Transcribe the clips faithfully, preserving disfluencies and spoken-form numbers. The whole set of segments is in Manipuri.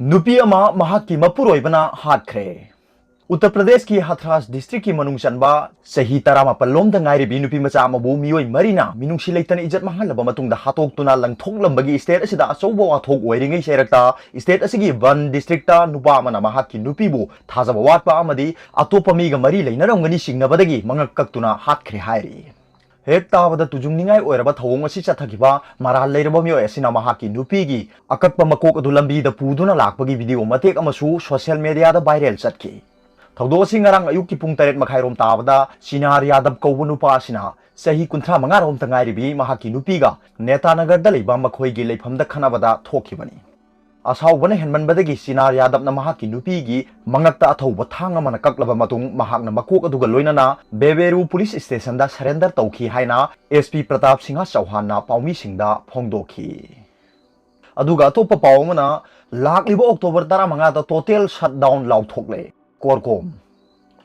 ꯅꯨꯄꯤ ꯑꯃ ꯃꯍꯥꯛꯀꯤ ꯃꯄꯨꯔꯣꯏꯕꯅ ꯍꯥꯠꯈ꯭ꯔꯦ꯫ ꯎꯠꯇꯔ ꯄ꯭ꯔꯗꯦꯁꯀꯤ ꯍꯊ꯭ꯔꯥꯁ ꯗꯤꯁꯇ꯭ꯔꯤꯛꯀꯤ ꯃꯅꯨꯡ ꯆꯟꯕ ꯆꯍꯤ ꯇꯔꯥꯃꯥꯄꯜ ꯂꯣꯝꯗ ꯉꯥꯏꯔꯤꯕꯤ ꯅꯨꯄꯤ ꯃꯆꯥ ꯑꯃꯕꯨ ꯃꯤꯑꯣꯏ ꯃꯔꯤꯅ ꯃꯤꯅꯨꯡꯁꯤ ꯂꯩꯇꯅ ꯏꯖꯠ ꯃꯥꯡꯍꯜꯂꯕ ꯃꯇꯨꯡꯗ ꯍꯥꯠꯇꯣꯛꯇꯨꯅ ꯂꯪꯊꯣꯛꯂꯝꯕꯒꯤ ꯁ꯭ꯇꯦꯠ ꯑꯁꯤꯗ ꯑꯆꯧꯕ ꯋꯥꯊꯣꯛ ꯑꯣꯏꯔꯤꯉꯩ ꯆꯩꯔꯛꯇ ꯁ꯭ꯇꯦꯠ ꯑꯁꯤꯒꯤ ꯕꯟ ꯗꯤꯁꯇ꯭ꯔꯤꯛꯇ ꯅꯨꯄꯥ ꯑꯃꯅ ꯃꯍꯥꯛꯀꯤ ꯅꯨꯄꯤꯕꯨ ꯊꯥꯖꯕ ꯋꯥꯠꯄ ꯑꯃꯗꯤ ꯑꯇꯣꯞꯄ ꯃꯤꯒ ꯃꯔꯤ ꯂꯩꯅꯔꯝꯒꯅꯤ ꯆꯤꯡꯅꯕꯗꯒꯤ ꯃꯉꯛ ꯀꯛꯇꯨꯅ ꯍꯥꯠꯈ꯭ꯔꯦ ꯍꯥꯏꯔꯤ꯫ ꯍꯦꯛ ꯇꯥꯕꯗ ꯇꯨꯖꯨꯡꯅꯤꯡꯉꯥꯏ ꯑꯣꯏꯔꯕ ꯊꯧꯑꯣꯡ ꯑꯁꯤ ꯆꯠꯊꯈꯤꯕ ꯃꯔꯥꯜ ꯂꯩꯔꯕ ꯃꯤꯑꯣꯏ ꯑꯁꯤꯅ ꯃꯍꯥꯛꯀꯤ ꯅꯨꯄꯤꯒꯤ ꯑꯀꯛꯄ ꯃꯀꯣꯛ ꯑꯗꯨ ꯂꯝꯕꯤꯗ ꯄꯨꯗꯨꯅ ꯂꯥꯛꯄꯒꯤ ꯚꯤꯗꯤꯑꯣ ꯃꯇꯦꯛ ꯑꯃꯁꯨ ꯁꯣꯁꯤꯌꯦꯜ ꯃꯤꯗꯤꯌꯥꯗ ꯚꯥꯏꯔꯦꯜ ꯆꯠꯈꯤ꯫ ꯊꯧꯗꯣꯛ ꯑꯁꯤ ꯉꯔꯥꯡ ꯑꯌꯨꯛꯀꯤ ꯄꯨꯡ ꯇꯔꯦꯠ ꯃꯈꯥꯏꯔꯣꯝ ꯇꯥꯕꯗ ꯆꯤꯅꯥꯔ ꯌꯥꯗꯕ ꯀꯧꯕ ꯅꯨꯄꯥ ꯑꯁꯤꯅ ꯆꯍꯤ ꯀꯨꯟꯊ꯭ꯔꯥ ꯃꯉꯥ ꯔꯣꯝꯇ ꯉꯥꯏꯔꯤꯕꯤ ꯃꯍꯥꯛꯀꯤ ꯅꯨꯄꯤꯒ ꯅꯦꯇꯥꯅꯒꯔꯗ ꯂꯩꯕ ꯃꯈꯣꯏꯒꯤ ꯂꯩꯐꯝꯗ ꯈꯠꯅꯕꯗ ꯊꯣꯛꯈꯤꯕꯅꯤ꯫ ꯑꯁꯥꯎꯕꯅ ꯍꯦꯟꯃꯟꯕꯗꯒꯤ ꯆꯤꯅꯥꯔ ꯌꯥꯗꯕꯅ ꯃꯍꯥꯛꯀꯤ ꯅꯨꯄꯤꯒꯤ ꯃꯉꯛꯇ ꯑꯊꯧꯕ ꯊꯥꯡ ꯑꯃꯅ ꯀꯛꯂꯕ ꯃꯇꯨꯡ ꯃꯍꯥꯛꯅ ꯃꯀꯣꯛ ꯑꯗꯨꯒ ꯂꯣꯏꯅꯅ ꯕꯦꯕꯦꯔꯨ ꯄꯨꯂꯤꯁ ꯁ꯭ꯇꯦꯁꯟꯗ ꯁꯔꯦꯟꯗꯔ ꯇꯧꯈꯤ ꯍꯥꯏꯅ ꯑꯦꯁ ꯄꯤ ꯄ꯭ꯔꯇꯥꯞ ꯁꯤꯡꯍ ꯆꯧꯍꯥꯟꯅ ꯄꯥꯎꯃꯤꯁꯤꯡꯗ ꯐꯣꯡꯗꯣꯛꯈꯤ꯫ ꯑꯗꯨꯒ ꯑꯇꯣꯞꯄ ꯄꯥꯎ ꯑꯃꯅ, ꯂꯥꯛꯂꯤꯕ ꯑꯣꯛꯇꯣꯕꯔ ꯇꯔꯥꯃꯉꯥꯗ ꯇꯣꯇꯦꯜ ꯁꯠꯗꯥꯎꯟ ꯂꯥꯎꯊꯣꯛꯂꯦ꯫ ꯀꯣꯔꯀꯣꯝ꯫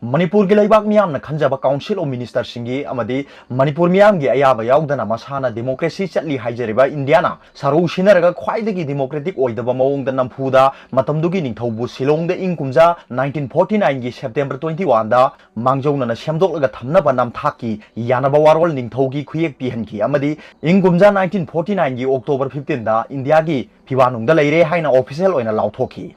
ꯃꯅꯤꯄꯨꯔꯒꯤ ꯂꯩꯕꯥꯛ ꯃꯤꯌꯥꯝꯅ ꯈꯟꯖꯕ ꯀꯥꯎꯟꯁꯤꯜ ꯑꯣꯐ ꯃꯤꯅꯤꯁꯇꯔꯁꯤꯡꯒꯤ ꯑꯃꯗꯤ ꯃꯅꯤꯄꯨꯔ ꯃꯤꯌꯥꯝꯒꯤ ꯑꯌꯥꯕ ꯌꯥꯎꯗꯅ ꯃꯁꯥꯅ ꯗꯦꯃꯣꯀ꯭ꯔꯦꯁꯤ ꯆꯠꯂꯤ ꯍꯥꯏꯖꯔꯤꯕ ꯏꯟꯗꯤꯌꯥꯅ ꯁꯔꯨ ꯁꯤꯟꯅꯔꯒ ꯈ꯭ꯋꯥꯏꯗꯒꯤ ꯗꯦꯃꯣꯀ꯭ꯔꯦꯇꯤꯛ ꯑꯣꯏꯗꯕ ꯃꯑꯣꯡꯗ ꯅꯝꯐꯨꯗ ꯃꯇꯝꯗꯨꯒꯤ ꯅꯤꯡꯊꯧꯕꯨ ꯁꯤꯂꯣꯡꯗ ꯏꯪ ꯀꯨꯝꯖꯥ ꯅꯥꯏꯟꯇꯤꯟ ꯐꯣꯔꯇꯤ ꯅꯥꯏꯟꯒꯤ ꯁꯦꯞꯇꯦꯝꯕꯔ ꯇ꯭ꯋꯦꯟꯇꯤ ꯋꯥꯟꯗ ꯃꯥꯡꯖꯧꯅꯅ ꯁꯦꯝꯗꯣꯛꯂꯒ ꯊꯝꯅꯕ ꯅꯝꯊꯥꯛꯀꯤ ꯌꯥꯅꯕ ꯋꯥꯔꯣꯜ ꯅꯤꯡꯊꯧꯒꯤ ꯈꯨꯌꯦꯛ ꯄꯤꯍꯟꯈꯤ ꯑꯃꯗꯤ ꯏꯪ ꯀꯨꯝꯖꯥ ꯅꯥꯏꯟꯇꯤꯟ ꯐꯣꯔꯇꯤ ꯅꯥꯏꯟꯒꯤ ꯑꯣꯛꯇꯣꯕꯔ ꯐꯤꯐꯇꯤꯟꯗ ꯏꯟꯗꯤꯌꯥꯒꯤ ꯐꯤꯕꯥꯅꯨꯡꯗ ꯂꯩꯔꯦ ꯍꯥꯏꯅ ꯑꯣꯐꯤꯁꯤꯌꯦꯜ ꯑꯣꯏꯅ ꯂꯥꯎꯊꯣꯛꯈꯤ꯫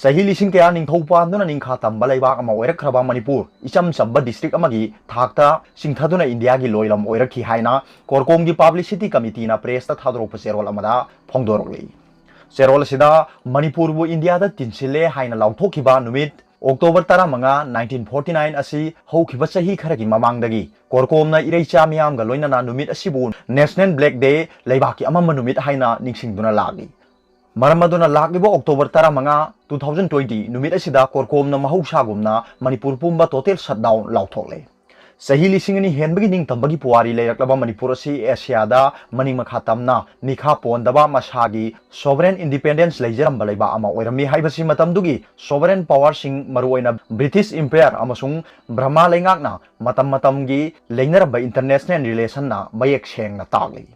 ꯆꯍꯤ ꯂꯤꯁꯤꯡ ꯀꯌꯥ ꯅꯤꯡꯊꯧ ꯄꯥꯟꯗꯨꯅ ꯅꯤꯡꯈꯥ ꯇꯝꯕ ꯂꯩꯕꯥꯛ ꯑꯃ ꯑꯣꯏꯔꯛꯈ꯭ꯔꯕ ꯃꯅꯤꯄꯨꯔ ꯏꯆꯝ ꯆꯝꯕ ꯗꯤꯁꯇ꯭ꯔꯤꯛ ꯑꯃꯒꯤ ꯊꯥꯛꯇ ꯆꯤꯡꯊꯗꯨꯅ ꯏꯟꯗꯤꯌꯥꯒꯤ ꯂꯣꯏꯂꯝ ꯑꯣꯏꯔꯛꯈꯤ ꯍꯥꯏꯅ ꯀꯣꯔꯀꯣꯝꯒꯤ ꯄꯥꯕ꯭ꯂꯤꯁꯤꯇꯤ ꯀꯃꯤꯇꯤꯅ ꯄ꯭ꯔꯦꯁꯇ ꯊꯥꯗꯣꯔꯛꯄ ꯆꯦꯔꯣꯜ ꯑꯃꯗ ꯐꯣꯡꯗꯣꯔꯛꯂꯤ꯫ ꯆꯦꯔꯣꯜ ꯑꯁꯤꯗ ꯃꯅꯤꯄꯨꯔꯕꯨ ꯏꯟꯗꯤꯌꯥꯗ ꯇꯤꯟꯁꯤꯜꯂꯦ ꯍꯥꯏꯅ ꯂꯥꯎꯊꯣꯛꯈꯤꯕ ꯅꯨꯃꯤꯠ ꯑꯣꯛꯇꯣꯕꯔ ꯇꯔꯥꯃꯉꯥ, ꯅꯥꯏꯟꯇꯤꯟ ꯐꯣꯔꯇꯤ ꯅꯥꯏꯟ ꯑꯁꯤ ꯍꯧꯈꯤꯕ ꯆꯍꯤ ꯈꯔꯒꯤ ꯃꯃꯥꯡꯗꯒꯤ ꯀꯣꯔꯀꯣꯝꯅ ꯏꯔꯩꯆꯥ ꯃꯤꯌꯥꯝꯒ ꯂꯣꯏꯅꯅ ꯅꯨꯃꯤꯠ ꯑꯁꯤꯕꯨ ꯅꯦꯁꯅꯦꯜ ꯕ꯭ꯂꯦꯛ ꯗꯦ, ꯂꯩꯕꯥꯛꯀꯤ ꯑꯃꯝꯕ ꯅꯨꯃꯤꯠ ꯍꯥꯏꯅ ꯅꯤꯡꯁꯤꯡꯗꯨꯅ ꯂꯥꯛꯂꯤ꯫ ꯃꯔꯝ ꯑꯗꯨꯅ ꯂꯥꯛꯂꯤꯕ ꯑꯣꯛꯇꯣꯕꯔ ꯇꯔꯥꯃꯉꯥ, two thousand twenty ꯅꯨꯃꯤꯠ ꯑꯁꯤꯗ ꯀꯣꯔꯀꯣꯝꯅ ꯃꯍꯧꯁꯥꯒꯨꯝꯅ ꯃꯅꯤꯄꯨꯔ ꯄꯨꯝꯕ ꯇꯣꯇꯦꯜ ꯁꯠꯗꯥꯎꯟ ꯂꯥꯎꯊꯣꯛꯂꯦ꯫ ꯆꯍꯤ ꯂꯤꯁꯤꯡ ꯑꯅꯤ ꯍꯦꯟꯕꯒꯤ ꯅꯤꯡꯇꯝꯕꯒꯤ ꯄꯨꯋꯥꯔꯤ ꯂꯩꯔꯛꯂꯕ ꯃꯅꯤꯄꯨꯔ ꯑꯁꯤ ꯑꯦꯁꯤꯌꯥꯗ ꯃꯅꯤꯡ ꯃꯈꯥ ꯇꯝꯅ ꯃꯤꯈꯥ ꯄꯣꯟꯗꯕ ꯃꯁꯥꯒꯤ ꯁꯣꯚꯔꯦꯟ ꯏꯟꯗꯤꯄꯦꯟꯗꯦꯟꯁ ꯂꯩꯖꯔꯝꯕ ꯂꯩꯕꯥꯛ ꯑꯃ ꯑꯣꯏꯔꯝꯃꯤ ꯍꯥꯏꯕꯁꯤ ꯃꯇꯝꯗꯨꯒꯤ ꯁꯣꯚꯔꯦꯟ ꯄꯥꯋꯔꯁꯤꯡ, ꯃꯔꯨꯑꯣꯏꯅ ꯕ꯭ꯔꯤꯇꯤꯁ ꯏꯝꯄꯥꯌꯔ ꯑꯃꯁꯨꯡ ꯕ꯭ꯔꯍꯃꯥ ꯂꯩꯉꯥꯛꯅ ꯃꯇꯝ ꯃꯇꯝꯒꯤ ꯂꯩꯅꯔꯝꯕ ꯏꯟꯇꯔꯅꯦꯁꯅꯦꯜ ꯔꯤꯂꯦꯁꯟꯅ ꯃꯌꯦꯛ ꯁꯦꯡꯅ ꯇꯥꯛꯂꯤ꯫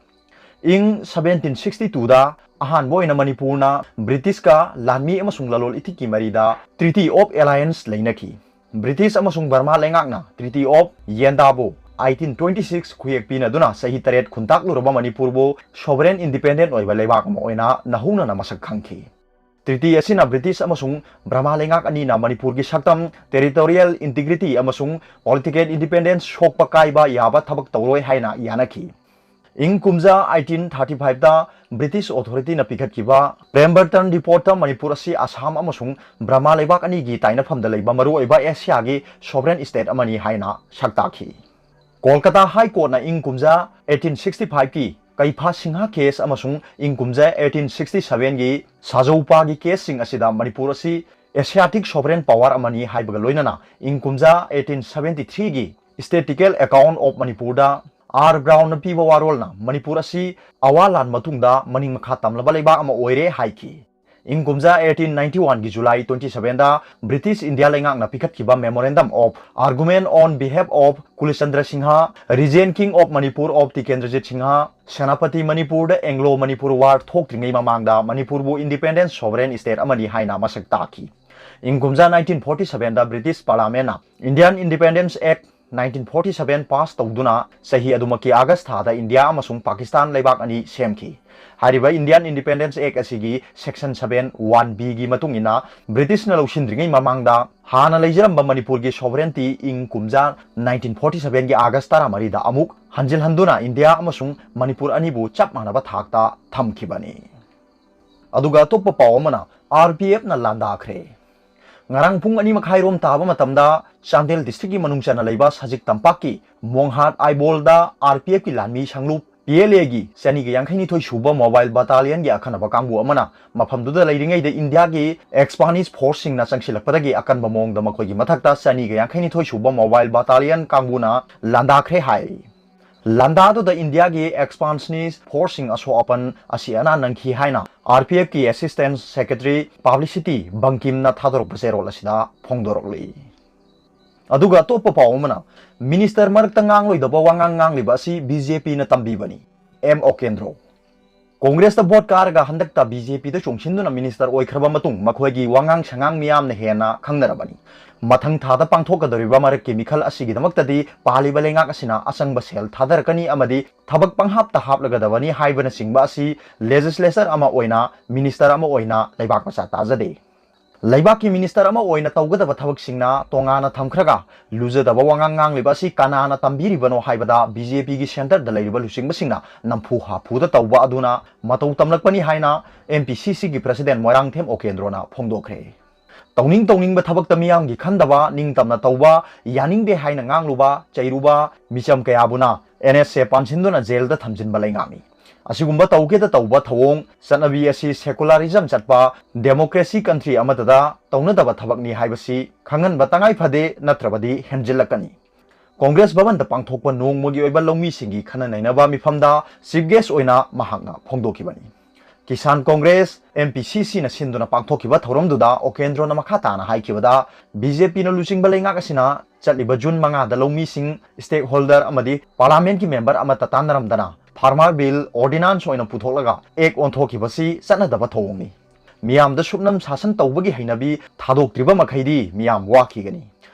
ꯏꯪ ꯁꯕꯦꯟꯇꯤꯟ ꯁꯤꯛꯁꯇꯤ ꯇꯨꯗ ꯑꯍꯥꯟꯕ ꯑꯣꯏꯅ ꯃꯅꯤꯄꯨꯔꯅ ꯕ꯭ꯔꯤꯇꯤꯁꯀ ꯂꯥꯟꯃꯤ ꯑꯃꯁꯨꯡ ꯂꯂꯣꯟ ꯏꯇꯤꯛꯀꯤ ꯃꯔꯤꯗ Treaty of Alliance ꯂꯩꯅꯈꯤ꯫ ꯕ꯭ꯔꯤꯇꯤꯁ ꯑꯃꯁꯨꯡ ꯕꯔꯃꯥ ꯂꯩꯉꯥꯛꯅ Treaty of Yandabo eighteen twenty six ꯈꯨꯌꯦꯛ ꯄꯤꯅꯗꯨꯅ ꯆꯍꯤ ꯇꯔꯦꯠ ꯈꯨꯟꯇꯥꯛꯂꯨꯔꯕ ꯃꯅꯤꯄꯨꯔꯕꯨ sovereign independent ꯑꯣꯏꯕ ꯂꯩꯕꯥꯛ ꯑꯃ ꯑꯣꯏꯅ ꯅꯧꯍꯧꯅꯅ ꯃꯁꯛ ꯈꯪꯈꯤ꯫ Treaty ꯑꯁꯤꯅ ꯕ꯭ꯔꯤꯇꯤꯁ ꯑꯃꯁꯨꯡ ꯕꯔꯃꯥ ꯂꯩꯉꯥꯛ ꯑꯅꯤꯅ ꯃꯅꯤꯄꯨꯔꯒꯤ ꯁꯛꯇꯝ, territorial integrity ꯑꯃꯁꯨꯡ political independence ꯁꯣꯛꯄ ꯀꯥꯏꯕ ꯌꯥꯕ ꯊꯕꯛ ꯇꯧꯔꯣꯏ ꯍꯥꯏꯅ ꯌꯥꯅꯈꯤ꯫ ꯏꯪ ꯀꯨꯝꯖꯥ eighteen thirty five ꯗ ꯕ꯭ꯔꯤꯇꯤꯁ authority ꯅ ꯄꯤꯈꯠꯈꯤꯕ Pemberton Report ꯇ ꯃꯅꯤꯄꯨꯔ ꯑꯁꯤ ꯑꯁꯥꯝ ꯑꯃꯁꯨꯡ ꯕꯔꯃꯥ ꯂꯩꯕꯥꯛ ꯑꯅꯤꯒꯤ ꯇꯥꯏꯅꯐꯝꯗ ꯂꯩꯕ ꯃꯔꯨꯑꯣꯏꯕ ꯑꯦꯁꯤꯌꯥꯒꯤ sovereign state ꯑꯃꯅꯤ ꯍꯥꯏꯅ ꯁꯛ ꯇꯥꯛꯈꯤ꯫ ꯀꯣꯜꯀꯇꯥ High Court ꯅ ꯏꯪ ꯀꯨꯝꯖꯥ eighteen sixty five ꯀꯤ ꯀꯩꯐꯥ ꯁꯤꯡꯍ case ꯑꯃꯁꯨꯡ ꯏꯪ ꯀꯨꯝꯖꯥ eighteen sixty seven ꯒꯤ ꯁꯥꯖꯧꯄꯥꯒꯤ case ꯁꯤꯡ ꯑꯁꯤꯗ ꯃꯅꯤꯄꯨꯔ ꯑꯁꯤ Asiatic sovereign power ꯑꯃꯅꯤ ꯍꯥꯏꯕꯒ ꯂꯣꯏꯅꯅ ꯏꯪ ꯀꯨꯝꯖꯥ eighteen seventy three ꯒꯤ Statistical Account of Manipur the R Brown ꯅ ꯄꯤꯕ ꯋꯥꯔꯣꯜꯅ ꯃꯅꯤꯄꯨꯔ ꯑꯁꯤ ꯑꯋꯥ ꯂꯥꯟ ꯃꯇꯨꯡꯗ ꯃꯅꯤꯡ ꯃꯈꯥ ꯇꯝꯂꯕ ꯂꯩꯕꯥꯛ ꯑꯃ ꯑꯣꯏꯔꯦ ꯍꯥꯏꯈꯤ꯫ ꯏꯪ ꯀꯨꯝꯖꯥ eighteen ninety one ꯒꯤ July twenty seven ꯗ British India ꯂꯩꯉꯥꯛꯅ ꯄꯤꯈꯠꯈꯤꯕ Memorandum of Argument on behalf of Kulachandra Singha, Regent King of Manipur of Tikendrajit Singha, Senapati Manipur the Anglo Manipur War ꯊꯣꯛꯇ꯭ꯔꯤꯉꯩ ꯃꯃꯥꯡꯗ ꯃꯅꯤꯄꯨꯔꯕꯨ independent sovereign state ꯑꯃꯅꯤ ꯍꯥꯏꯅ ꯃꯁꯛ ꯇꯥꯛꯈꯤ꯫ ꯏꯪ ꯀꯨꯝꯖꯥ nineteen forty seven ꯗ British Parliament ꯅ Indian Independence Act nineteen forty seven pass ꯇꯧꯗꯨꯅ ꯆꯍꯤ ꯑꯗꯨꯃꯛꯀꯤ August ꯊꯥꯗ ꯏꯟꯗꯤꯌꯥ ꯑꯃꯁꯨꯡ ꯄꯥꯀꯤꯁꯇꯥꯟ ꯂꯩꯕꯥꯛ ꯑꯅꯤ ꯁꯦꯝꯈꯤ꯫ ꯍꯥꯏꯔꯤꯕ Indian Independence Act ꯑꯁꯤꯒꯤ section seven one B ꯒꯤ ꯃꯇꯨꯡ ꯏꯟꯅ ꯕ꯭ꯔꯤꯇꯤꯁꯅ ꯂꯧꯁꯤꯟꯗ꯭ꯔꯤꯉꯩ ꯃꯃꯥꯡꯗ ꯍꯥꯟꯅ ꯂꯩꯖꯔꯝꯕ ꯃꯅꯤꯄꯨꯔꯒꯤ sovereignty ꯏꯪ ꯀꯨꯝꯖꯥ nineteen forty seven ꯒꯤ August ꯇꯔꯥ ꯃꯔꯤꯗ ꯑꯃꯨꯛ ꯍꯟꯖꯤꯜꯍꯟꯗꯨꯅ ꯏꯟꯗꯤꯌꯥ ꯑꯃꯁꯨꯡ ꯃꯅꯤꯄꯨꯔ ꯑꯅꯤꯕꯨ ꯆꯞ ꯃꯥꯟꯅꯕ ꯊꯥꯛꯇ ꯊꯝꯈꯤꯕꯅꯤ꯫ ꯑꯗꯨꯒ ꯑꯇꯣꯞꯄ ꯄꯥꯎ ꯑꯃꯅ R P F ꯅ ꯂꯥꯟꯗꯥꯈ꯭ꯔꯦ꯫ ꯉꯔꯥꯡ ꯄꯨꯡ ꯑꯅꯤ ꯃꯈꯥꯏ ꯔꯣꯝ ꯇꯥꯕ ꯃꯇꯝꯗ ꯆꯥꯟꯗꯦꯜ district ꯀꯤ ꯃꯅꯨꯡ ꯆꯟꯅ ꯂꯩꯕ ꯁꯖꯤꯛ ꯇꯝꯄꯥꯛꯀꯤ ꯃꯣꯡꯍꯥꯠ ꯑꯥꯏꯕꯣꯜꯗ R P F ꯀꯤ ꯂꯥꯟꯃꯤ ꯁꯪꯂꯨꯞ P L A ꯒꯤ ꯆꯅꯤꯒ ꯌꯥꯡꯈꯩ ꯅꯤꯊꯣꯏ ꯁꯨꯕ mobile battalion ꯒꯤ ꯑꯈꯟꯅꯕ ꯀꯥꯡꯕꯨ ꯑꯃꯅ ꯃꯐꯝꯗꯨꯗ ꯂꯩꯔꯤꯉꯩꯗ ꯏꯟꯗꯤꯌꯥꯒꯤ Spanish force ꯁꯤꯡꯅ ꯆꯪꯁꯤꯜꯂꯛꯄꯗꯒꯤ ꯑꯀꯟꯕ ꯃꯑꯣꯡꯗ ꯃꯈꯣꯏꯒꯤ ꯃꯊꯛꯇ ꯆꯅꯤꯒ ꯌꯥꯡꯈꯩ ꯅꯤꯊꯣꯏ ꯁꯨꯕ mobile battalion ꯀꯥꯡꯕꯨꯅ ꯂꯥꯟꯗꯥꯈ꯭ꯔꯦ ꯍꯥꯏ꯫ ꯂꯥꯟꯗꯥꯗꯨꯗ ꯏꯟꯗꯤꯌꯥꯒꯤ expansionist force ꯁꯤꯡ ꯑꯁꯣꯛ ꯑꯄꯟ ꯑꯁꯤ ꯑꯅꯥ ꯅꯪꯈꯤ ꯍꯥꯏꯅ R P F ꯀꯤ Assistant Secretary Publicity ꯕꯪꯀꯤꯝꯅ ꯊꯥꯗꯣꯔꯛꯄ ꯆꯦꯔꯣꯜ ꯑꯁꯤꯗ ꯐꯣꯡꯗꯣꯔꯛꯂꯤ꯫ ꯑꯗꯨꯒ ꯑꯇꯣꯞꯄ ꯄꯥꯎ ꯑꯃꯅ, minister ꯃꯔꯛꯇ ꯉꯥꯡꯂꯣꯏꯗꯕ ꯋꯥꯉꯥꯡ ꯉꯥꯡꯂꯤꯕ ꯑꯁꯤ B J P ꯅ ꯇꯝꯕꯤꯕꯅꯤ, M Okendro꯫ ꯀꯣꯡꯒ꯭ꯔꯦꯁꯇ ꯚꯣꯠ ꯀꯥꯔꯒ ꯍꯟꯗꯛꯇ ꯕꯤ ꯖꯦ ꯄꯤꯗ ꯆꯣꯡꯁꯤꯟꯗꯨꯅ ꯃꯤꯅꯤꯁꯇꯔ ꯑꯣꯏꯈ꯭ꯔꯕ ꯃꯇꯨꯡ ꯃꯈꯣꯏꯒꯤ ꯋꯥꯉꯥꯡ ꯁꯉꯥꯡ ꯃꯤꯌꯥꯝꯅ ꯍꯦꯟꯅ ꯈꯪꯅꯔꯕꯅꯤ꯫ ꯃꯊꯪ ꯊꯥꯗ ꯄꯥꯡꯊꯣꯛꯀꯗꯧꯔꯤꯕ ꯃꯔꯛꯀꯤ ꯃꯤꯈꯜ ꯑꯁꯤꯒꯤꯗꯃꯛꯇꯗꯤ ꯄꯥꯜꯂꯤꯕ ꯂꯩꯉꯥꯛ ꯑꯁꯤꯅ ꯑꯆꯪꯕ ꯁꯦꯜ ꯊꯥꯗꯔꯛꯀꯅꯤ ꯑꯃꯗꯤ ꯊꯕꯛ ꯄꯪꯍꯥꯞꯇ ꯍꯥꯞꯂꯒꯗꯕꯅꯤ ꯍꯥꯏꯕꯅꯆꯤꯡꯕ ꯑꯁꯤ ꯂꯦꯖꯤꯁꯂꯦꯆꯔ ꯑꯃ ꯑꯣꯏꯅ, ꯃꯤꯅꯤꯁꯇꯔ ꯑꯃ ꯑꯣꯏꯅ ꯂꯩꯕꯥꯛ ꯃꯆꯥ ꯇꯥꯖꯗꯦ꯫ ꯂꯩꯕꯥꯛꯀꯤ ꯃꯤꯅꯤꯁꯇꯔ ꯑꯃ ꯑꯣꯏꯅ ꯇꯧꯒꯗꯕ ꯊꯕꯛꯁꯤꯡꯅ ꯇꯣꯉꯥꯟꯅ ꯊꯝꯈ꯭ꯔꯒ, ꯂꯨꯖꯗꯕ ꯋꯥꯉꯥꯡ ꯉꯥꯡꯂꯤꯕ ꯑꯁꯤ ꯀꯅꯥꯅ ꯇꯝꯕꯤꯔꯤꯕꯅꯣ ꯍꯥꯏꯕꯗ ꯕꯤ ꯖꯦ ꯄꯤꯒꯤ ꯁꯦꯟꯇꯔꯗ ꯂꯩꯔꯤꯕ ꯂꯨꯆꯤꯡꯕꯁꯤꯡꯅ ꯅꯝꯐꯨ ꯍꯥꯐꯨꯗ ꯇꯧꯕ ꯑꯗꯨꯅ ꯃꯇꯧ ꯇꯝꯂꯛꯄꯅꯤ ꯍꯥꯏꯅ ꯑꯦꯝ ꯄꯤ ꯁꯤ ꯁꯤꯒꯤ ꯄ꯭ꯔꯁꯤꯗꯦꯟ ꯃꯣꯏꯔꯥꯡꯊꯦꯝ ꯑꯣꯀꯦꯟꯗ꯭ꯔꯣꯅ ꯐꯣꯡꯗꯣꯛꯈ꯭ꯔꯦ꯫ ꯇꯧꯅꯤꯡ ꯇꯧꯅꯤꯡꯕ ꯊꯕꯛꯇ ꯃꯤꯌꯥꯝꯒꯤ ꯈꯟꯗꯕ, ꯅꯤꯡꯇꯝꯅ ꯇꯧꯕ, ꯌꯥꯅꯤꯡꯗꯦ ꯍꯥꯏꯅ ꯉꯥꯡꯂꯨꯕ, ꯆꯩꯔꯨꯕ ꯃꯤꯆꯝ ꯀꯌꯥꯕꯨꯅ ꯑꯦꯟ ꯑꯦꯁ ꯑꯦ ꯄꯥꯟꯁꯤꯟꯗꯨꯅ ꯖꯦꯜꯗ ꯊꯝꯖꯤꯟꯕ ꯂꯩꯉꯥꯛꯅꯤ꯫ ꯑꯁꯤꯒꯨꯝꯕ ꯇꯧꯒꯦꯗ ꯇꯧꯕ ꯊꯧꯑꯣꯡ, ꯆꯠꯅꯕꯤ ꯑꯁꯤ ꯁꯦꯀꯨꯂꯥꯔꯤꯖꯝ ꯆꯠꯄ ꯗꯦꯃꯣꯀ꯭ꯔꯦꯁꯤ ꯀꯟꯇ꯭ꯔꯤ ꯑꯃꯠꯇꯗ ꯇꯧꯅꯗꯕ ꯊꯕꯛꯅꯤ ꯍꯥꯏꯕꯁꯤ ꯈꯪꯍꯟꯕ ꯇꯉꯥꯏ ꯐꯗꯦ, ꯅꯠꯇ꯭ꯔꯕꯗꯤ ꯍꯦꯟꯖꯤꯜꯂꯛꯀꯅꯤ꯫ ꯀꯣꯡꯒ꯭ꯔꯦꯁ ꯚꯕꯟꯗ ꯄꯥꯡꯊꯣꯛꯄ ꯅꯣꯡꯃꯒꯤ ꯑꯣꯏꯕ ꯂꯧꯃꯤꯁꯤꯡꯒꯤ ꯈꯟꯅ ꯅꯩꯅꯕ ꯃꯤꯐꯝꯗ ꯆꯤꯐ ꯒꯦꯁ ꯑꯣꯏꯅ ꯃꯍꯥꯛꯅ ꯐꯣꯡꯗꯣꯛꯈꯤꯕꯅꯤ꯫ ꯀꯤꯁꯥꯟ ꯀꯣꯡꯒ꯭ꯔꯦꯁ, ꯑꯦꯝ ꯄꯤ ꯁꯤ ꯁꯤꯅ ꯁꯤꯟꯗꯨꯅ ꯄꯥꯡꯊꯣꯛꯈꯤꯕ ꯊꯧꯔꯝꯗꯨꯗ ꯑꯣꯀꯦꯟꯗ꯭ꯔꯣꯅ ꯃꯈꯥ ꯇꯥꯅ ꯍꯥꯏꯈꯤꯕꯗ, ꯕꯤ ꯖꯦ ꯄꯤꯅ ꯂꯨꯆꯤꯡꯕ ꯂꯩꯉꯥꯛ ꯑꯁꯤꯅ ꯆꯠꯂꯤꯕ ꯖꯨꯟ ꯃꯉꯥꯗ ꯂꯧꯃꯤꯁꯤꯡ, ꯁ꯭ꯇꯦꯛ ꯍꯣꯜꯗꯔ ꯑꯃꯗꯤ ꯄꯥꯔꯂꯥꯃꯦꯟꯠꯀꯤ ꯃꯦꯝꯕꯔ ꯑꯃꯠꯇ ꯇꯥꯟꯅꯔꯝꯗꯅ ꯐꯥꯔꯃꯔ ꯕꯤꯜ ꯑꯣꯔꯗꯤꯅꯥꯟꯁ ꯑꯣꯏꯅ ꯄꯨꯊꯣꯛꯂꯒ ꯑꯦꯛ ꯑꯣꯟꯊꯣꯛꯈꯤꯕꯁꯤ ꯆꯠꯅꯗꯕ ꯊꯧꯑꯣꯡꯅꯤ꯫ ꯃꯤꯌꯥꯝꯗ ꯁꯨꯞꯅꯝ ꯁꯥꯁꯟ ꯇꯧꯕꯒꯤ ꯍꯩꯅꯕꯤ ꯊꯥꯗꯣꯛꯇ꯭ꯔꯤꯕ ꯃꯈꯩꯗꯤ ꯃꯤꯌꯥꯝ ꯋꯥꯈꯤꯒꯅꯤ꯫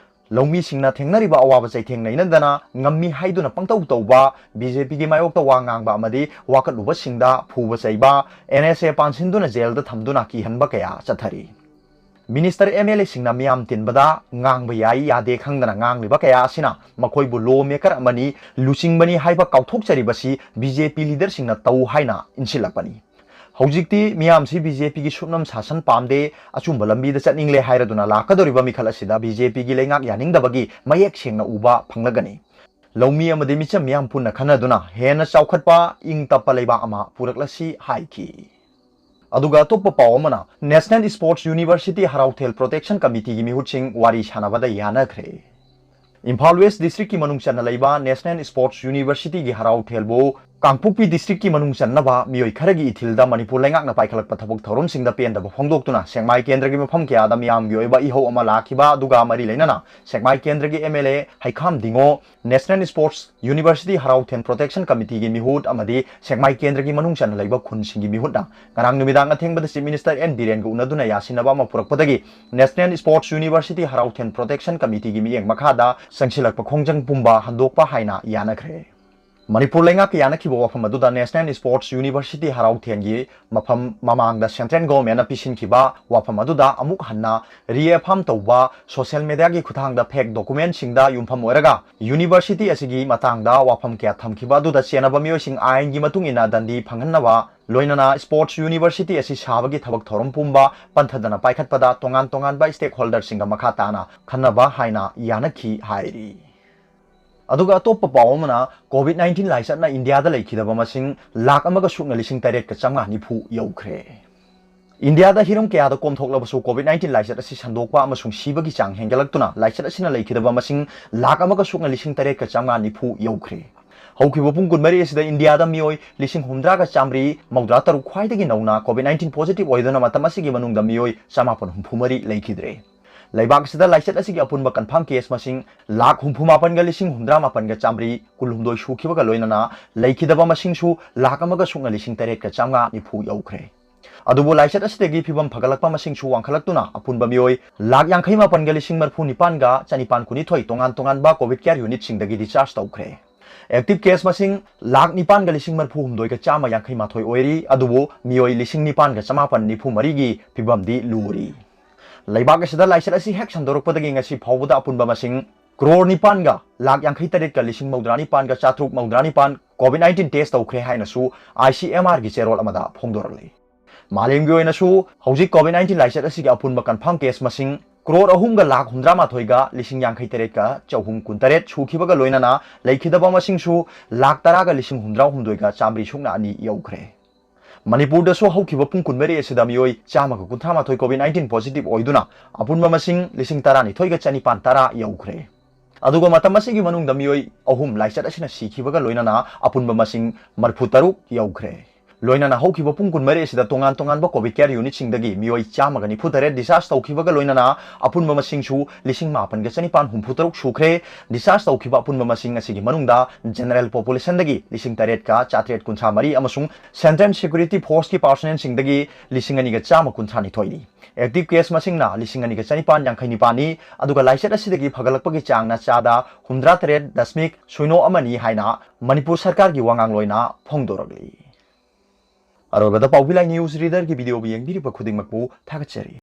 ꯂꯧꯃꯤꯁꯤꯡꯅ ꯊꯦꯡꯅꯔꯤꯕ ꯑꯋꯥꯕ ꯆꯩꯊꯦꯡ ꯅꯩꯅꯗꯅ ꯉꯝꯃꯤ ꯍꯥꯏꯗꯨꯅ ꯄꯪꯇꯧ ꯇꯧꯕ, ꯕꯤ ꯖꯦ ꯄꯤꯒꯤ ꯃꯥꯌꯣꯛꯇ ꯋꯥ ꯉꯥꯡꯕ ꯑꯃꯗꯤ ꯋꯥꯀꯠꯂꯨꯕꯁꯤꯡꯗ ꯐꯨꯕ ꯆꯩꯕ, ꯑꯦꯟ ꯑꯦꯁ ꯑꯦ ꯄꯥꯟꯁꯤꯟꯗꯨꯅ ꯖꯦꯜꯗ ꯊꯝꯗꯨꯅ ꯀꯤꯍꯟꯕ ꯀꯌꯥ ꯆꯠꯊꯔꯤ꯫ ꯃꯤꯅꯤꯁꯇꯔ, ꯑꯦꯝ ꯑꯦꯜ ꯑꯦꯁꯤꯡꯅ ꯃꯤꯌꯥꯝ ꯇꯤꯟꯕꯗ ꯉꯥꯡꯕ ꯌꯥꯏ ꯌꯥꯗꯦ ꯈꯪꯗꯅ ꯉꯥꯡꯂꯤꯕ ꯀꯌꯥ ꯑꯁꯤꯅ ꯃꯈꯣꯏꯕꯨ ꯂꯣ ꯃꯦꯀꯔ ꯑꯃꯅꯤ, ꯂꯨꯆꯤꯡꯕꯅꯤ ꯍꯥꯏꯕ ꯀꯥꯎꯊꯣꯛꯆꯔꯤꯕꯁꯤ ꯕꯤ ꯖꯦ ꯄꯤ ꯂꯤꯗꯔꯁꯤꯡꯅ ꯇꯧ ꯍꯥꯏꯅ ꯏꯟꯁꯤꯜꯂꯛꯄꯅꯤ꯫ ꯍꯧꯖꯤꯛꯇꯤ ꯃꯤꯌꯥꯝꯁꯤ ꯕꯤ ꯖꯦ ꯄꯤꯒꯤ ꯁꯨꯞꯅꯝ ꯁꯥꯁꯟ ꯄꯥꯝꯗꯦ, ꯑꯆꯨꯝꯕ ꯂꯝꯕꯤꯗ ꯆꯠꯅꯤꯡꯂꯦ ꯍꯥꯏꯔꯗꯨꯅ ꯂꯥꯛꯀꯗꯧꯔꯤꯕ ꯃꯤꯈꯜ ꯑꯁꯤꯗ ꯕꯤ ꯖꯦ ꯄꯤꯒꯤ ꯂꯩꯉꯥꯛ ꯌꯥꯅꯤꯡꯗꯕꯒꯤ ꯃꯌꯦꯛ ꯁꯦꯡꯅ ꯎꯕ ꯐꯪꯂꯒꯅꯤ꯫ ꯂꯧꯃꯤ ꯑꯃꯗꯤ ꯃꯤꯆꯝ ꯃꯤꯌꯥꯝ ꯄꯨꯟꯅ ꯈꯟꯅꯗꯨꯅ ꯍꯦꯟꯅ ꯆꯥꯎꯈꯠꯄ, ꯏꯪ ꯇꯞꯄ ꯂꯩꯕꯥꯛ ꯑꯃ ꯄꯨꯔꯛꯂꯁꯤ ꯍꯥꯏꯈꯤ꯫ ꯑꯗꯨꯒ ꯑꯇꯣꯞꯄ ꯄꯥꯎ ꯑꯃꯅ, National Sports University ꯍꯔꯥꯎꯊꯦꯜ Protection Committeeꯒꯤ ꯃꯤꯍꯨꯠꯁꯤꯡ ꯋꯥꯔꯤ ꯁꯥꯟꯅꯕꯗ ꯌꯥꯅꯈ꯭ꯔꯦ꯫ ꯏꯝꯐꯥꯜ ꯋꯦꯁ ꯗꯤꯁꯇ꯭ꯔꯤꯛꯀꯤ ꯃꯅꯨꯡ ꯆꯟꯅ ꯂꯩꯕ National Sports Universityꯒꯤ ꯍꯔꯥꯎꯊꯦꯜꯕꯨ ꯀꯥꯡꯄꯣꯛꯄꯤ ꯗꯤꯁꯇ꯭ꯔꯤꯛꯀꯤ ꯃꯅꯨꯡ ꯆꯟꯅꯕ ꯃꯤꯑꯣꯏ ꯈꯔꯒꯤ ꯏꯊꯤꯜꯗ ꯃꯅꯤꯄꯨꯔ ꯂꯩꯉꯥꯛꯅ ꯄꯥꯏꯈꯠꯂꯛꯄ ꯊꯕꯛ ꯊꯧꯔꯝꯁꯤꯡꯗ ꯄꯦꯟꯗꯕ ꯐꯣꯡꯗꯣꯛꯇꯨꯅ ꯁꯦꯛꯃꯥꯏ ꯀꯦꯟꯗ꯭ꯔꯒꯤ ꯃꯐꯝ ꯀꯌꯥꯗ ꯃꯤꯌꯥꯝꯒꯤ ꯑꯣꯏꯕ ꯏꯍꯧ ꯑꯃ ꯂꯥꯛꯈꯤꯕ ꯑꯗꯨꯒ ꯃꯔꯤ ꯂꯩꯅꯅ ꯁꯦꯛꯃꯥꯏ ꯀꯦꯟꯗ꯭ꯔꯒꯤ M L A ꯍꯩꯈꯥꯝ ꯗꯤꯉꯣ, National Sports University ꯍꯔꯥꯎꯊꯦꯟ Protection Committeeꯒꯤ ꯃꯤꯍꯨꯠ ꯑꯃꯗꯤ ꯁꯦꯛꯃꯥꯏ ꯀꯦꯟꯗ꯭ꯔꯒꯤ ꯃꯅꯨꯡ ꯆꯟꯅ ꯂꯩꯕ ꯈꯨꯟꯁꯤꯡꯒꯤ ꯃꯤꯍꯨꯠꯅ ꯉꯔꯥꯡ ꯅꯨꯃꯤꯗꯥꯡ ꯑꯊꯦꯡꯕꯗ Chief Minister N ꯕꯤꯔꯦꯟꯒ ꯎꯅꯗꯨꯅ ꯌꯥꯁꯤꯟꯅꯕ ꯑꯃ ꯄꯨꯔꯛꯄꯗꯒꯤ National Sports University ꯍꯔꯥꯎꯊꯦꯟ Protection Committeeꯒꯤ ꯃꯤꯠꯌꯦꯡ ꯃꯈꯥꯗ ꯆꯪꯁꯤꯜꯂꯛꯄ ꯈꯣꯡꯖꯪ ꯄꯨꯝꯕ ꯍꯟꯗꯣꯛꯄ ꯍꯥꯏꯅ ꯌꯥꯅꯈ꯭ꯔꯦ꯫ ꯃꯅꯤꯄꯨꯔ ꯂꯩꯉꯥꯛꯀ ꯌꯥꯅꯈꯤꯕ ꯋꯥꯐꯝ ꯑꯗꯨꯗ National Sports University ꯍꯔꯥꯎꯊꯦꯟꯒꯤ ꯃꯐꯝ ꯃꯃꯥꯡꯗ Central Governmentꯅ ꯄꯤꯁꯤꯟꯈꯤꯕ ꯋꯥꯐꯝ ꯑꯗꯨꯗ ꯑꯃꯨꯛ ꯍꯟꯅ reaffirm ꯇꯧꯕ social mediaꯒꯤ ꯈꯨꯠꯊꯥꯡꯗ fake documentꯁꯤꯡꯗ ꯌꯨꯝꯐꯝ ꯑꯣꯏꯔꯒ university ꯑꯁꯤꯒꯤ ꯃꯇꯥꯡꯗ ꯋꯥꯐꯝ ꯀꯌꯥ ꯊꯝꯈꯤꯕ ꯑꯗꯨꯗ ꯆꯦꯟꯅꯕ ꯃꯤꯑꯣꯏꯁꯤꯡ ꯑꯥꯏꯟꯒꯤ ꯃꯇꯨꯡ ꯏꯟꯅ ꯗꯟꯗꯤ ꯐꯪꯍꯟꯅꯕ ꯂꯣꯏꯅꯅ sports university ꯑꯁꯤ ꯁꯥꯕꯒꯤ ꯊꯕꯛ ꯊꯧꯔꯝ ꯄꯨꯝꯕ ꯄꯟꯊꯗꯅ ꯄꯥꯏꯈꯠꯄꯗ ꯇꯣꯉꯥꯟ ꯇꯣꯉꯥꯟꯕ stakeholderꯁꯤꯡꯒ ꯃꯈꯥ ꯇꯥꯅ ꯈꯟꯅꯕ ꯍꯥꯏꯅ ꯌꯥꯅꯈꯤ ꯍꯥꯏꯔꯤ꯫ ꯑꯗꯨꯒ ꯑꯇꯣꯞꯄ ꯄꯥꯎ ꯑꯃꯅ, COVID nineteen ꯂꯥꯏꯆꯠꯅ ꯏꯟꯗꯤꯌꯥꯗ ꯂꯩꯈꯤꯗꯕ ꯃꯁꯤꯡ ꯂꯥꯈ ꯑꯃꯒ ꯁꯨꯞꯅ ꯂꯤꯁꯤꯡ ꯇꯔꯦꯠꯀ ꯆꯥꯝꯃꯉꯥ ꯅꯤꯐꯨ ꯌꯧꯈ꯭ꯔꯦ꯫ ꯏꯟꯗꯤꯌꯥꯗ ꯍꯤꯔꯝ ꯀꯌꯥꯗ ꯀꯣꯝꯊꯣꯛꯂꯕꯁꯨ COVID nineteen ꯂꯥꯏꯆꯠ ꯑꯁꯤ ꯁꯟꯗꯣꯛꯄ ꯑꯃꯁꯨꯡ ꯁꯤꯕꯒꯤ ꯆꯥꯡ ꯍꯦꯟꯒꯠꯂꯛꯇꯨꯅ ꯂꯥꯏꯆꯠ ꯑꯁꯤꯅ ꯂꯩꯈꯤꯗꯕ ꯃꯁꯤꯡ ꯂꯥꯈ ꯑꯃꯒ ꯁꯨꯞꯅ ꯂꯤꯁꯤꯡ ꯇꯔꯦꯠꯀ ꯆꯥꯝꯃꯉꯥ ꯅꯤꯐꯨ ꯌꯧꯈ꯭ꯔꯦ꯫ ꯍꯧꯈꯤꯕ ꯄꯨꯡ ꯀꯨꯟꯃꯔꯤ ꯑꯁꯤꯗ ꯏꯟꯗꯤꯌꯥꯗ ꯃꯤꯑꯣꯏ ꯂꯤꯁꯤꯡ ꯍꯨꯝꯗ꯭ꯔꯥꯒ ꯆꯥꯝꯃꯔꯤ ꯃꯧꯗ꯭ꯔꯥ ꯇꯔꯨꯛ ꯈ꯭ꯋꯥꯏꯗꯒꯤ ꯅꯧꯅ COVID nineteen positive ꯑꯣꯏꯗꯨꯅ ꯃꯇꯝ ꯑꯁꯤꯒꯤ ꯃꯅꯨꯡꯗ ꯃꯤꯑꯣꯏ ꯆꯃꯥꯄꯟ ꯍꯨꯝꯐꯨ ꯃꯔꯤ ꯂꯩꯈꯤꯗ꯭ꯔꯦ꯫ ꯂꯩꯕꯥꯛ ꯑꯁꯤꯗ ꯂꯥꯏꯆꯠ ꯑꯁꯤꯒꯤ ꯑꯄꯨꯟꯕ confirm case ꯃꯁꯤꯡ ꯂꯥꯈ ꯍꯨꯝꯐꯨ ꯃꯥꯄꯟꯒ ꯂꯤꯁꯤꯡ ꯍꯨꯝꯗ꯭ꯔꯥ ꯃꯥꯄꯟꯒ ꯆꯥꯝꯃꯔꯤ ꯀꯨꯟꯍꯨꯝꯗꯣꯏ ꯁꯨꯈꯤꯕꯒ ꯂꯣꯏꯅꯅ ꯂꯩꯈꯤꯗꯕ ꯃꯁꯤꯡꯁꯨ ꯂꯥꯈ ꯑꯃꯒ ꯁꯨꯞꯅ ꯂꯤꯁꯤꯡ ꯇꯔꯦꯠꯀ ꯆꯥꯝꯃꯉꯥ ꯅꯤꯐꯨ ꯌꯧꯈ꯭ꯔꯦ꯫ ꯑꯗꯨꯕꯨ ꯂꯥꯏꯆꯠ ꯑꯁꯤꯗꯒꯤ ꯐꯤꯕꯝ ꯐꯒꯠꯂꯛꯄ ꯃꯁꯤꯡꯁꯨ ꯋꯥꯡꯈꯠꯂꯛꯇꯨꯅ ꯑꯄꯨꯟꯕ ꯃꯤꯑꯣꯏ ꯂꯥꯈ ꯌꯥꯡꯈꯩ ꯃꯥꯄꯟꯒ ꯂꯤꯁꯤꯡ ꯃꯔꯤꯐꯨ ꯅꯤꯄꯥꯟꯒ ꯆꯅꯤꯄꯥꯟ ꯀꯨꯟꯅꯤꯊꯣꯏ ꯇꯣꯉꯥꯟ ꯇꯣꯉꯥꯟꯕ COVID care unitꯁꯤꯡꯗꯒꯤ discharge ꯇꯧꯈ꯭ꯔꯦ꯫ Active case ꯃꯁꯤꯡ ꯂꯥꯈ ꯅꯤꯄꯥꯟꯒ ꯂꯤꯁꯤꯡ ꯃꯔꯤꯐꯨ ꯍꯨꯝꯗꯣꯏꯒ ꯆꯥꯝꯃ ꯌꯥꯡꯈꯩ ꯃꯥꯊꯣꯏ ꯑꯣꯏꯔꯤ, ꯑꯗꯨꯕꯨ ꯃꯤꯑꯣꯏ ꯂꯤꯁꯤꯡ ꯅꯤꯄꯥꯟꯒ ꯆꯃꯥꯄꯟ ꯅꯤꯐꯨ ꯃꯔꯤꯒꯤ ꯐꯤꯕꯝꯗꯤ ꯂꯨꯔꯤ꯫ ꯂꯩꯕꯥꯛ ꯑꯁꯤꯗ ꯂꯥꯏꯆꯠ ꯑꯁꯤ ꯍꯦꯛ ꯁꯟꯗꯣꯔꯛꯄꯗꯒꯤ ꯉꯁꯤ ꯐꯥꯎꯕꯗ ꯑꯄꯨꯟꯕ ꯃꯁꯤꯡ ꯀ꯭ꯔꯣꯔ ꯅꯤꯄꯥꯟꯒ ꯂꯥꯈ ꯌꯥꯡꯈꯩ ꯇꯔꯦꯠꯀ ꯂꯤꯁꯤꯡ ꯃꯧꯗ꯭ꯔꯥ ꯅꯤꯄꯥꯟꯒ ꯆꯥꯇ꯭ꯔꯨꯛ ꯃꯧꯗ꯭ꯔꯥ ꯅꯤꯄꯥꯟ COVID nineteen test ꯇꯧꯈ꯭ꯔꯦ ꯍꯥꯏꯅꯁꯨ ICMRꯒꯤ ꯆꯦꯔꯣꯜ ꯑꯃꯗ ꯐꯣꯡꯗꯣꯔꯛꯂꯤ꯫ ꯃꯥꯂꯦꯝꯒꯤ ꯑꯣꯏꯅꯁꯨ ꯍꯧꯖꯤꯛ COVID nineteen ꯂꯥꯏꯆꯠ ꯑꯁꯤꯒꯤ ꯑꯄꯨꯟꯕ confirm case ꯃꯁꯤꯡ ꯀ꯭ꯔꯣꯔ ꯑꯍꯨꯝꯒ ꯂꯥꯈ ꯍꯨꯝꯗ꯭ꯔꯥ ꯃꯥꯊꯣꯏꯒ ꯂꯤꯁꯤꯡ ꯌꯥꯡꯈꯩ ꯇꯔꯦꯠꯀ ꯆꯍꯨꯝ ꯀꯨꯟꯇꯔꯦꯠ ꯁꯨꯈꯤꯕꯒ ꯂꯣꯏꯅꯅ ꯂꯩꯈꯤꯗꯕ ꯃꯁꯤꯡꯁꯨ ꯂꯥꯈ ꯇꯔꯥꯒ ꯂꯤꯁꯤꯡ ꯍꯨꯝꯗ꯭ꯔꯥ ꯍꯨꯝꯗꯣꯏꯒ ꯆꯥꯝꯃꯔꯤ ꯁꯨꯞꯅ ꯑꯅꯤ ꯌꯧꯈ꯭ꯔꯦ꯫ ꯃꯅꯤꯄꯨꯔꯗꯁꯨ ꯍꯧꯈꯤꯕ ꯄꯨꯡ ꯀꯨꯟꯃꯔꯤ ꯑꯁꯤꯗ ꯃꯤꯑꯣꯏ ꯆꯥꯝꯃꯒ ꯀꯨꯟꯊ꯭ꯔꯥ ꯃꯥꯊꯣꯏ COVID nineteen positive ꯑꯣꯏꯗꯨꯅ ꯑꯄꯨꯟꯕ ꯃꯁꯤꯡ ꯂꯤꯁꯤꯡ ꯇꯔꯥꯅꯤꯊꯣꯏꯒ ꯆꯅꯤꯄꯥꯟ ꯇꯔꯥ ꯌꯧꯈ꯭ꯔꯦ꯫ ꯑꯗꯨꯒ ꯃꯇꯝ ꯑꯁꯤꯒꯤ ꯃꯅꯨꯡꯗ ꯃꯤꯑꯣꯏ ꯑꯍꯨꯝ ꯂꯥꯏꯆꯠ ꯑꯁꯤꯅ ꯁꯤꯈꯤꯕꯒ ꯂꯣꯏꯅꯅ ꯑꯄꯨꯟꯕ ꯃꯁꯤꯡ ꯃꯔꯤꯐꯨ ꯇꯔꯨꯛ ꯌꯧꯈ꯭ꯔꯦ꯫ ꯂꯣꯏꯅꯅ ꯍꯧꯈꯤꯕ ꯄꯨꯡ ꯀꯨꯟꯃꯔꯤ ꯑꯁꯤꯗ ꯇꯣꯉꯥꯟ ꯇꯣꯉꯥꯟꯕ COVID care unitꯁꯤꯡꯗꯒꯤ ꯃꯤꯑꯣꯏ ꯆꯥꯝꯃꯒ ꯅꯤꯐꯨ ꯇꯔꯦꯠ discharge ꯇꯧꯈꯤꯕꯒ ꯂꯣꯏꯅꯅ ꯑꯄꯨꯟꯕ ꯃꯁꯤꯡꯁꯨ ꯂꯤꯁꯤꯡ ꯃꯥꯄꯟꯒ ꯆꯅꯤꯄꯥꯟ ꯍꯨꯝꯐꯨ ꯇꯔꯨꯛ ꯁꯨꯈ꯭ꯔꯦ꯫ Discharge ꯇꯧꯈꯤꯕ ꯑꯄꯨꯟꯕ ꯃꯁꯤꯡ ꯑꯁꯤꯒꯤ ꯃꯅꯨꯡꯗ general populationꯗꯒꯤ ꯂꯤꯁꯤꯡ ꯇꯔꯦꯠꯀ ꯆꯥꯇ꯭ꯔꯦꯠ ꯀꯨꯟꯊ꯭ꯔꯥ ꯃꯔꯤ ꯑꯃꯁꯨꯡ Central Security Forceꯀꯤ personnelꯁꯤꯡꯗꯒꯤ ꯂꯤꯁꯤꯡ ꯑꯅꯤꯒ ꯆꯥꯝꯃ ꯀꯨꯟꯊ꯭ꯔꯥ ꯅꯤꯊꯣꯏꯅꯤ꯫ Active case ꯃꯁꯤꯡꯅ ꯂꯤꯁꯤꯡ ꯑꯅꯤꯒ ꯆꯅꯤꯄꯥꯟ ꯌꯥꯡꯈꯩ ꯅꯤꯄꯥꯟꯅꯤ, ꯑꯗꯨꯒ ꯂꯥꯏꯆꯠ ꯑꯁꯤꯗꯒꯤ ꯐꯒꯠꯂꯛꯄꯒꯤ ꯆꯥꯡꯅ ꯆꯥꯗ ꯍꯨꯝꯗ꯭ꯔꯥ ꯇꯔꯦꯠ ꯗꯁꯃꯤꯛ ꯁꯤꯅꯣ ꯑꯃꯅꯤ ꯍꯥꯏꯅ ꯃꯅꯤꯄꯨꯔ ꯁꯔꯀꯥꯔꯒꯤ ꯋꯥꯉꯥꯡꯂꯣꯏꯅ ꯐꯣꯡꯗꯣꯔꯛꯂꯤ꯫ ꯑꯔꯣꯏꯕꯗ ꯄꯥꯎꯕꯤ ꯂꯥꯏ news readerꯒꯤ videoꯕꯨ ꯌꯦꯡꯕꯤꯔꯤꯕ ꯈꯨꯗꯤꯡꯃꯛꯄꯨ ꯊꯥꯒꯠꯆꯔꯤ꯫